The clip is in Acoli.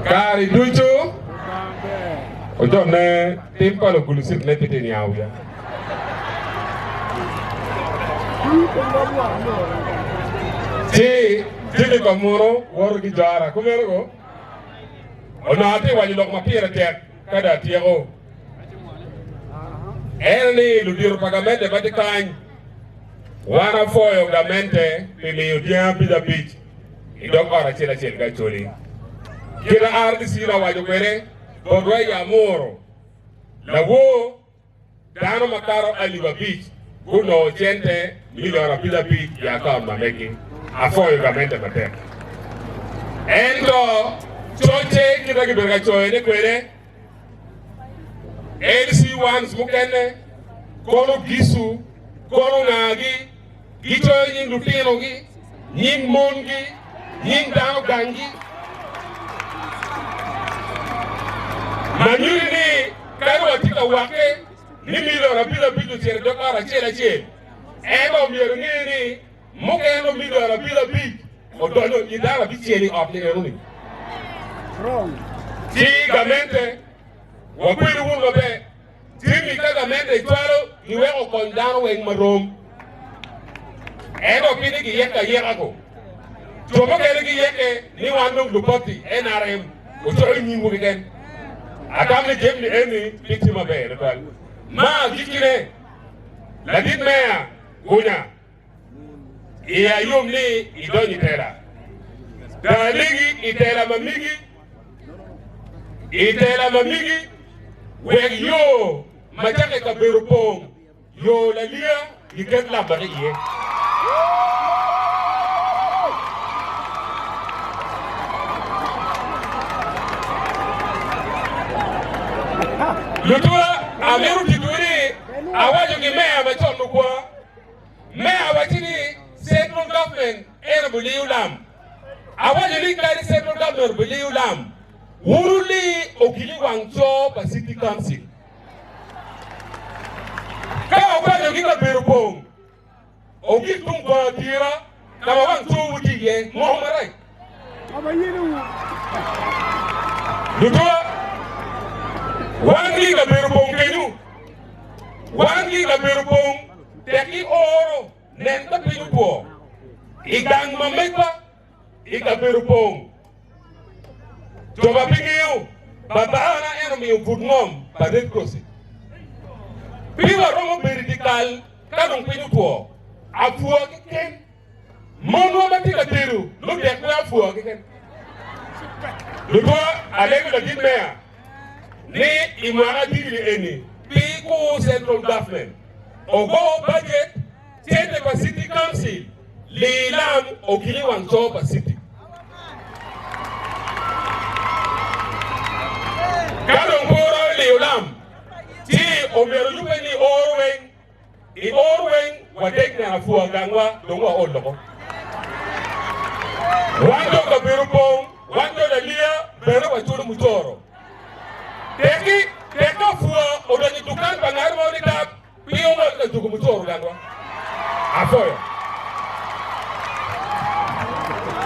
Kare ducu ojonne tim pa lugulucit me pe tye niango wiya. Ci jami pa muno woto ki jora kumeno ko. Onongo atye waco lok ma pire tek ka dong atyeko. En ni ludito pa gamente ma tye kany, wan apwoyo gamente pi miyo dyangi abicabic i dog ot acel acel ki Acholi. Kit ma RDC owaco kwede botwa i Amuru, lawor dano makato alip abic gunongo cente milion abicabic i akaun ma megi. Apwoyo gamente matek. Ento cocce kit ma kibedo ka coyone kwede, LC ones mukene kono gicu kono ngagi Gicoyo nying lutinogi, nying mongi, nying dano ganggi, ma nyuto ni kadi watye ka wakke ni milion abic abic ocito i dog ot acel acel, ento omyero inge ni mukene milion abic abic odonyo i dano abicel i ot-ni enoni. Ci gamente, wakwedu wunu maber. Jami ka gamente cwalo giweko okony dano weng marom. Ento piny ni giyeke ayeka ko. Jo mukene giyeke ni wan dong lupati NRM ocoyo nyingwu keken. Atam ni jami eni pe tye maber tutwal. Ma agikkine, ladit meya Gunya, iya yom ni idonyo i tela. Dong alegi i tela ma migi. I tela ma migi, wek yo ma cakke i kabedo pong, yo laliya giket lambate iye. Lutua, amito titwu ni awaco ki meya macon lukwa. Meya wacci ni Central Government en obiliyo lam. Awaco ni kadi Central Government obiliyo lam, wun wuli ogili wang co pa City Council. Ka wukwanyo ki kabedo pong, ogik tung bong atira ka ma wang cowu tye iye, moko marac. Lutua, wan ki i kabedo pong kenyu, wan ki i kabedo pong tek ki oro. Nen ka piny otwo i gang ma megwa i kabedo pong. Jo ma pe ngeyo, babana en omiyo but ngom pa Red Cross-i. Pi waromo bedo i dyekal ka dong piny otwo, apwa keken. Monwa ma tye ka tedo nongo dek weko apwa keken. Lutwa, alego ladit meya ni i mwaka adiri eni pi kur Central Government ogo budget cente pa City Council li lam ogik i wang coo pa city. Ka dong pe oroyo liyo lam ci omyero yubbe ni or weng I or weng wadek neno apwa gangwa dong wa ol loko. Wan jo kabedo pong, wan jo laliya bene waculo mucoro. Tekki tek ka apwa odonyo i dukan pa ngat mo ni tap, pingo ngol ka juko mucoro gangwa? Apwoyo.